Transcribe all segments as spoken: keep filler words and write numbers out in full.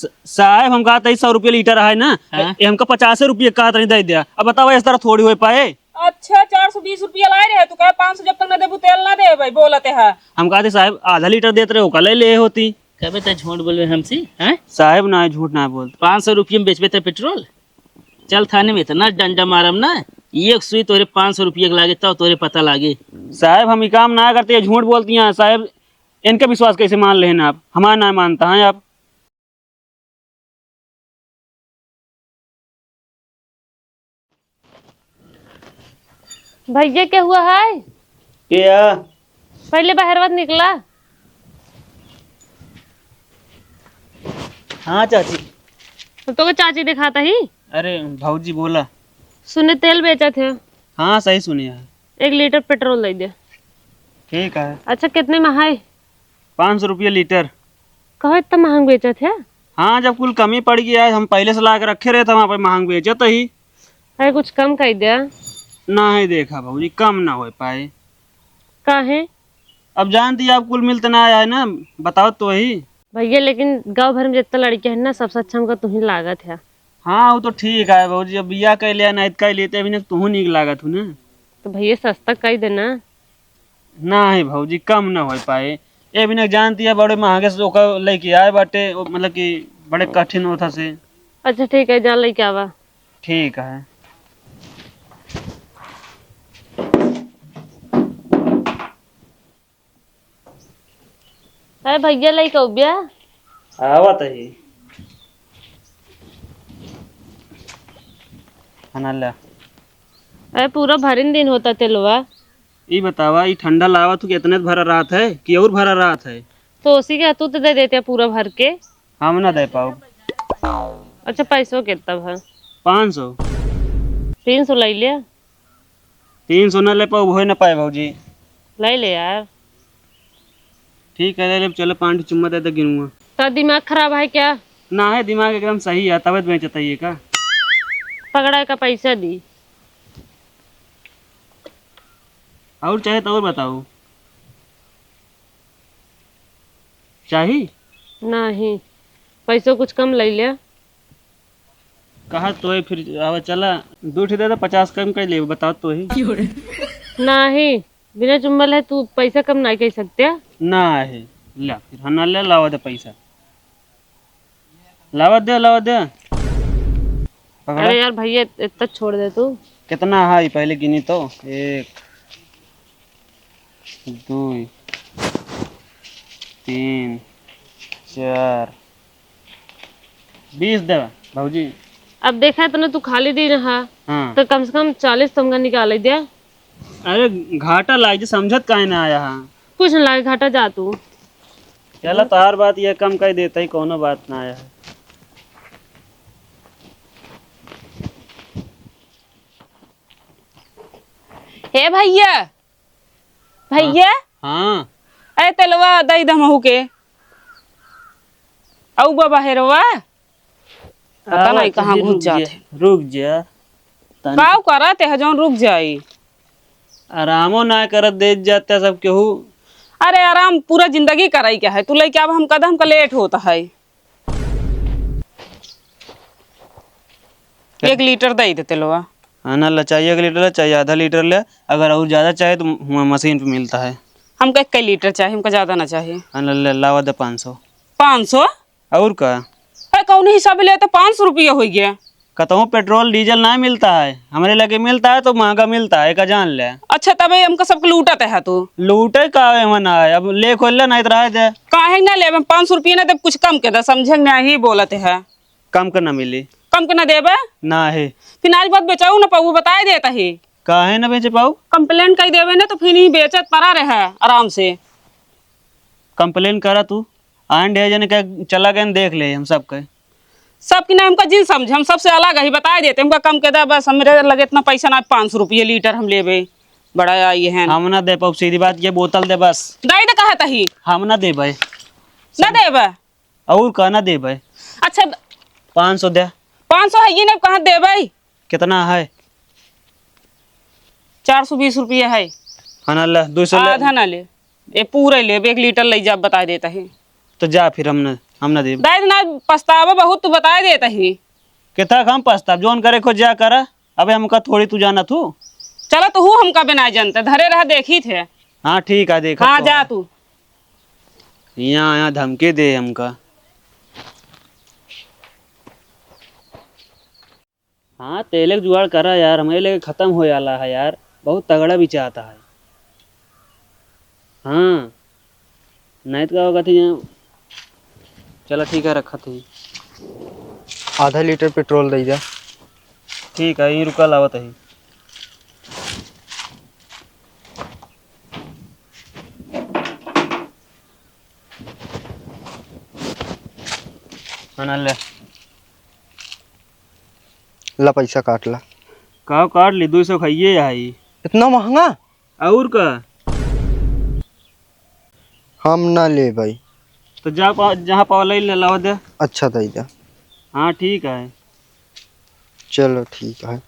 साहेब, हम कहत हई, सौ रुपया लीटर है ना, हाँ। ए, हमका पचासे रुपया कहत रही, दे दिया। अब बतावा, इस तरह थोड़ी होइ पाए। अच्छा, चार सौ बीस रुपया लाए रहे, तू कहे पाँच सौ जब तक ना देबू, तेल ना देबे, बोलत है। हम कहत हई, साहेब, आधा लीटर देत रहे, ओका ले ले होती। कबे तै झूठ बोलबे हमसे, हैं? साहेब, ना, झूठ ना बोलत। पाँच सौ रुपया में बेचबे तै पेट्रोल? चल थाने में इतना डंडा मारम ना, एक सुई तोरे पाँच सौ रुपया के लागे, तब तोरे पता लागे। साहेब, हम ई काम ना करते, ये झूठ बोलती हैं। साहेब, इनका विश्वास कैसे मान लेहन आप? हमारा ना मानता है आप। भैया, के हुआ है? के आ? पहले बाहरवा निकला। हाँ चाची। तो तोके चाची दिखाता ही। अरे भौजी बोला। सुने, तेल बेचत है। हाँ, सही सुने है। एक लीटर पेट्रोल दे दे। ठीक है। अच्छा, कितने में है? पाँच सौ रुपया लीटर। कहो, इतना महंग बेचत है? हाँ, जब कुल कमी पड़ गया है, हम पहले से ला के रखे रहे, तो वहाँ पे महंग बेचत ही। अरे, कुछ कम कर दे। ना है, देखा भौजी, कम ना हो पाए। काहे? अब जानती है, आप कुल मिलते ना आया है ना, बताओ तो वही। भैया, लेकिन गाँव भर में जितना लड़के हैं ना, सबसे अच्छा हमका तुही लागत है। हाँ, वो तो ठीक है भौजी, अब बियाह कर लिया, नहीं तो कर लेते, अभी ना तुहू नीक लागत हूँ ना। तो भैया, सस्ता कर देना। ना है भौजी, कम ना हो पाए। ये भी ना जानती है, बड़े महंगे से ओकर लेके आए बाटे, वो मतलब कि बड़े कठिन होता से। अच्छा, ठीक है, जा लेके आवा। ठीक है। अरे भैया, लइका उबिया। आवत ही। खाना ला। अरे पूरा भरिन दिन होता तेलवा। ई बतावा, ई ठंडा लावत हूँ कि इतने भरा रहत है कि और भरा रहत है? तो उसी के तू तो दे देते पूरा भर के। हम ना दे पाओ। अच्छा, पैसो कितना भा? पाँच सौ। तीन सौ ले लिया। तीन सौ ना ले पाओ, हो ना पाए भौजी। ले ले यार। ठीक है, ले ले, चलो पाँच ठो चुम्मा दे दे, गिनुआ। तो दिमाग खराब है क्या? ना है, दिमाग एकदम सही है, तबे तो बेचत है ये का। पकड़ा का पैसा दी। और चाहे तो और बताओ। चाही? नहीं, पैसो कुछ कम ले लिया। कहा तो है फिर, आवा चला, दो ठे दे दे, पचास कम कर ले, बताओ तो ही। नहीं, बिना चुम्बल है तू पैसा कम नहीं कर सकते। ना है, ला फिर, हाँ ना ले, लावा दे पैसा। लावा दे, लावा दे। पकड़ा। अरे यार भैया, इतना छोड़ दे तू। कितना है पहले गिनी तो? एक, दुई, तीन, चार, बीस देवा भौजी। अब देखा इतना तू खाली दिन हा, हाँ। तो कम से कम चालीस तो हमका निकाले दे। अरे घाटा लाग जे, समझत काहे ना आया हा? कुछ ना लागे घाटा, जा तू। चला तोहार बात ये कम कर देता ही, कोनो बात ना आया है। हे भैया, भैया। हाँ। अरे तेलवा दई दमहू के। अउ बाबा हेरवा। पता आवत नहीं कहाँ ही, घुस रुक जात जा, है। रुक जा। तनी काव करत है जौन रुक जाई? आरामो ना करत देत जाते सब केहू। अरे आराम पूरा जिंदगी कराई क्या है? तू लइके आब हम कदम का लेट होता है। एक लीटर दे दे तेलवा। हाँ ना, ले, चाहे एक लीटर ले, चाहे आधा लीटर ले, अगर और ज्यादा चाहे तो म-, मशीन पे मिलता है। हमका एक लीटर चाही, हमका ज्यादा ना चाही। हाँ, ले, ले, लावा दे पाँच सौ। पाँच सौ? और का? अरे, कौन हिसाब ले तो पाँच सौ रुपया हो गया। कतहूँ पेट्रोल डीजल ना मिलता है, हमरे लगे मिलता है तो महंगा मिलता है, का जान ले। अच्छा, तबे हमका सबके लूटत है तू। लूटे का एमन आए, अब ले खोल ले, नहीं तो रह दे। काहे ना लेबे, पाँच सौ रुपया ना देब, कुछ कम के दे, समझे नहीं बोलत है। कम के ना मिली। कम के ना देबे? ना है। फिर आज बात बेचाऊ ना पाऊ, बताए देता ही। काहे ना बेचे पाऊ? कंप्लेन कर देबे ना तो फिर ही बेचत पड़ा रहे आराम से। कंप्लेन करा तू, आन ढेर जने के चला गए, देख ले हम सबके। सबकी ना हमका जिन समझे, हम सबसे अलग ही बताए देते, हमका कम के दे बस, हमरे लगे इतना पैसा ना, पाँच सौ रुपये लीटर हम लेबे, बड़ा आई है। हम ना दे पाऊ, सीधी बात ये, बोतल दे बस। दे दे कहत ही। हम ना देबे। ना देबे? और का ना देबे? अच्छा। पाँच सौ दे। पाँच सौ है ये ना, कहाँ देबे? कितना है? चार सौ बीस रुपया है। हाँ ना ले, दो सौ ले। आधा ना ले, ये पूरा ले, एक लीटर ले जा, बता देता है। तो जा फिर, हम ना, हम ना देब। दाई ना, पछतावा बहुत, तू बताए देत ही। केथा हम पछताब, जौन करे खोज जा करा। अबे हमका थोड़ी तू जानत हू। चला तू हूँ हमका बिना जानते, धरे रह देखी थे। हाँ ठीक है, देखा हाँ, तो जा है। तू। यहाँ आया धमकी दे हमका। हाँ, तेले के जुगाड़ करा यार, हमारे लेके खत्म हो जाला है यार, बहुत तगड़ा बिचाता है। हाँ, नहीं तो का होगा थी यहाँ। चला ठीक है, रखा थी। आधा लीटर पेट्रोल दे जा। ठीक है, यहीं रुका, लावत है। हाँ, ले। ला पैसा काट ला। का काट ली, दो सौ खाइए आई। इतना महंगा? और का? हम ना ले भाई। तो जा पा-, जहाँ पावा ले, ले लावा दे। अच्छा दे दे। हाँ ठीक है। चलो ठीक है।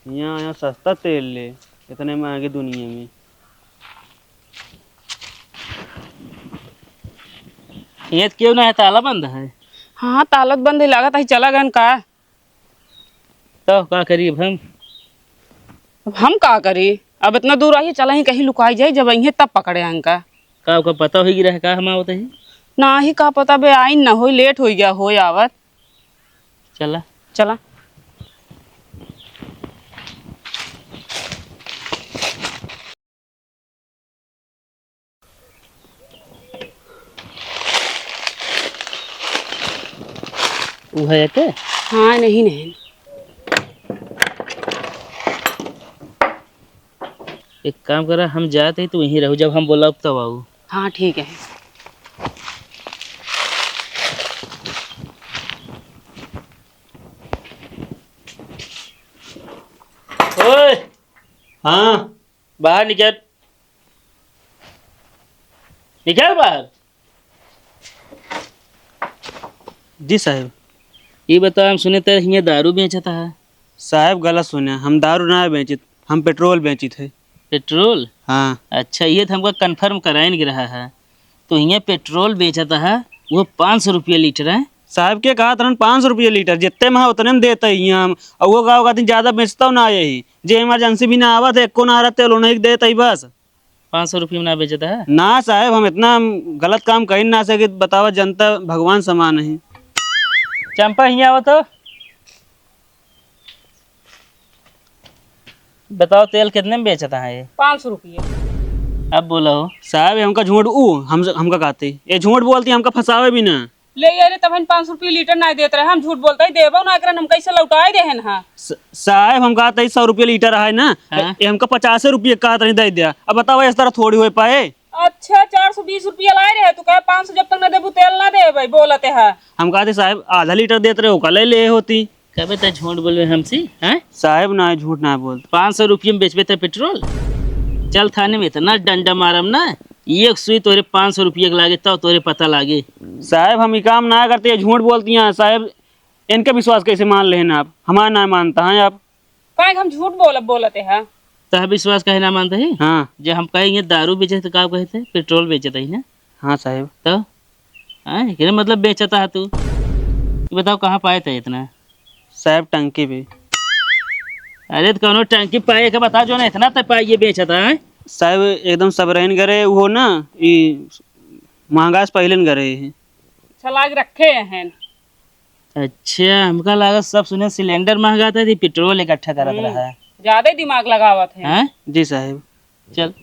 यहाँ, यहाँ सस्ता तेल ले, इतने महंगे दुनिया में। ये तो क्यों ना है, ताला बंद है। हाँ, ताला तो बंद है, लागत है चला गन का। तो का करी अब हम? अब हम का करी? अब इतना दूर आई, चला ही कहीं लुकाई जाए, जब अइहें तब पकड़े हमका। का ओका पता होई गिरा है का हम आवत ही? ना ही का पता बे, आइन ना होई, लेट होई गया होई आवत। चला। चला। उ है के? हाँ, नहीं, नहीं। एक काम करा, हम जात ही, तू यहीं रहू, जब हम बोलब तब आऊ। हाँ, ठीक है। ओए! हाँ। बाहर निकल, निकल बाहर। जी साहेब। ये बताओ, हम सुने ते हियाँ दारू बेचत है? साहेब गलत सुने, हम दारू ना बेचित, हम पेट्रोल बेचित है। पेट्रोल? हाँ। अच्छा, ये तो हमका confirm कराइन के रहा है। तो हियाँ पेट्रोल बेचत है, वो पाँच सौ रुपया लीटर है। साहेब के कहत रहन पाँच सौ रुपया लीटर, जितने में है उतने में देत ही हम। और वो गाँव का दिन ज्यादा बेचता ना यही, जे emergency भी ना आवत है, एको नारा तेल उन्हीं के देत ही बस। पाँच सौ रुपया में ना बेचत है? ना साहेब, हम इतना गलत काम कहीं ना सके, बतावा, जनता भगवान समान है। चंपा, हियाँ आवा तो। बताओ, तेल कितने में बेचत है ये? पाँच सौ रुपये। अब बोला हो। साहेब, हमका झूठ, ऊ, हम, हमका कहते, ये झूठ बोलती, हमका फंसावे भी ना। ले यार, तब हम पाँच सौ रुपये लीटर ना देत रहे, हम झूठ बोलता ही देबो ना करन, हम कैसे लौटाए देहन हा? स-, साहेब, हम कहते ही सौ रुपये लीटर है ना, हाँ। ये हमका पचासे रुपये कहत रही दे दिया। अब बताओ, इस तरह थोड़ी हो पाए। अच्छा, चार सौ बीस रुपया लाए रहे, तू कहे पाँच सौ जब तक ना देबू तेल ना देबे, बोलते है। हम कहते साहेब, आधा लीटर देत रहे, ओका ले ले होती। कबे तै झूठ बोलबे हमसे, हैं? साहेब ना, झूठ ना बोलत। पाँच सौ रुपये में बेचबे तै पेट्रोल? चल थाने में इतना डंडा मारम ना, एक सुई तोरे पाँच सौ रुपये के लागे तब तोरे पता लागे। साहेब हम ई काम ना करते, ये झूठ बोलती हैं साहेब, इनका विश्वास कैसे मान लेहन आप? हमारा ना मानता है आप। काहे हम झूठ बोलब, बोलते हैं? तह विश्वास काहे ना मानते ही? हाँ। जे हम कहेंगे दारू बेचे तो का कहते? पेट्रोल बेचत ही ना? हाँ साहेब। तो? हाँ, एकरे मतलब बेचता है तू। ये बताओ कहाँ पाए थे इतना? साहेब टंकी पे। अरे तो कौनो टंकी पाए के बता जो ना इतना तक पाए ये बेचता है? साहेब एकदम सबरहिन घरे वो ना, ई महंगा से पहले न घरे है। अच्छा, लाग रखे हैं। अच्छा, हमका लागत सब सुने सिलेंडर महंगा था, तो पेट्रोल इकट्ठा करत हम्म, रहा। ज्यादा दिमाग लगावत है। हैं? जी साहेब। चल,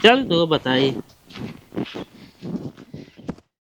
चल तो बताई।